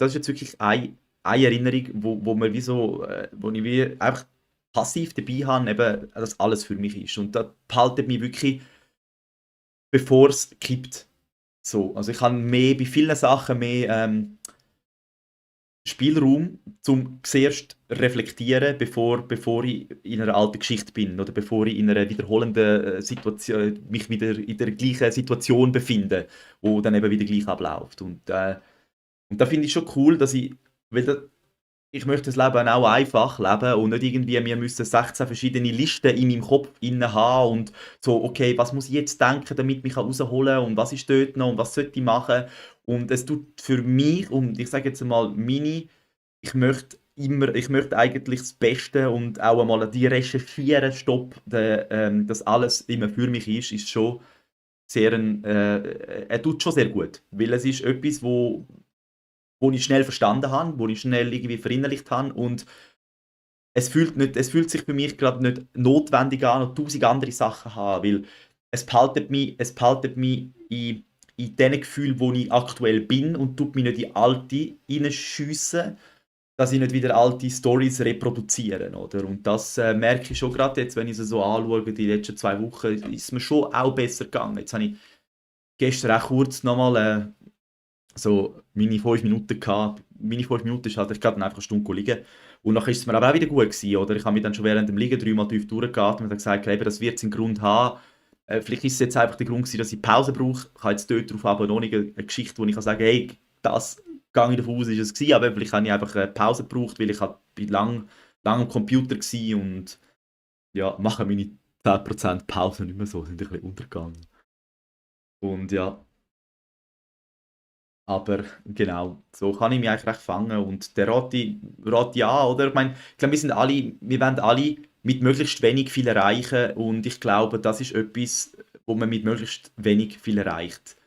das ist jetzt wirklich eine Erinnerung, wo mir wie so, wo ich wie einfach passiv dabei habe, eben, dass alles für mich ist. Und das behaltet mich wirklich, bevor es kippt. So, also ich habe mehr, bei vielen Sachen mehr Spielraum, um zuerst reflektieren, bevor ich in einer alten Geschichte bin oder bevor ich in einer wiederholenden Situation, mich wieder in der gleichen Situation befinde, wo dann eben wieder gleich abläuft. Und da finde ich schon cool, dass ich, weil da, ich möchte das Leben auch einfach leben und nicht irgendwie, wir müssen 16 verschiedene Listen in meinem Kopf inne haben und so, okay, was muss ich jetzt denken, damit ich mich rausholen kann und was ist dort noch und was sollte ich machen. Und es tut für mich, und ich sage jetzt mal ich möchte eigentlich das Beste und auch einmal die recherchieren, stopp, dass alles immer für mich ist schon er tut schon sehr gut, weil es ist etwas, wo ich schnell verstanden habe, wo ich schnell irgendwie verinnerlicht habe und es fühlt sich für mich gerade nicht notwendig an, noch tausend andere Sachen haben, weil es behaltet mich in den Gefühlen, wo ich aktuell bin und tut mich nicht in alte reinschiessen, dass ich nicht wieder alte Stories reproduzieren, oder? Und das merke ich schon gerade jetzt, wenn ich es so anschaue, die letzten 2 Wochen, ist es mir schon auch besser gegangen. Jetzt habe ich gestern auch kurz nochmal so meine 5 Minuten gehabt. Meine 5 Minuten ist halt, ich gehe dann einfach eine Stunde liegen. Und dann ist es mir aber auch wieder gut gewesen, oder? Ich habe mich dann schon während dem Liegen 3-mal tief durchgeatmet und habe gesagt, eben, das wird seinen Grund haben. Vielleicht ist es jetzt einfach der Grund gewesen, dass ich Pause brauche. Ich habe jetzt dort drauf aber noch nicht eine Geschichte, wo ich kann sagen, hey, das gehe ich davon aus, ist es gewesen. Aber vielleicht habe ich einfach eine Pause gebraucht, weil ich halt bin lang am Computer gewesen und ja, mache meine 10% Pause nicht mehr so, sind ein bisschen untergegangen. Und ja, aber genau, so kann ich mich eigentlich recht fangen und der rate ich an, oder? Ich glaube, wir wollen alle mit möglichst wenig viel erreichen und ich glaube, das ist etwas, wo man mit möglichst wenig viel erreicht.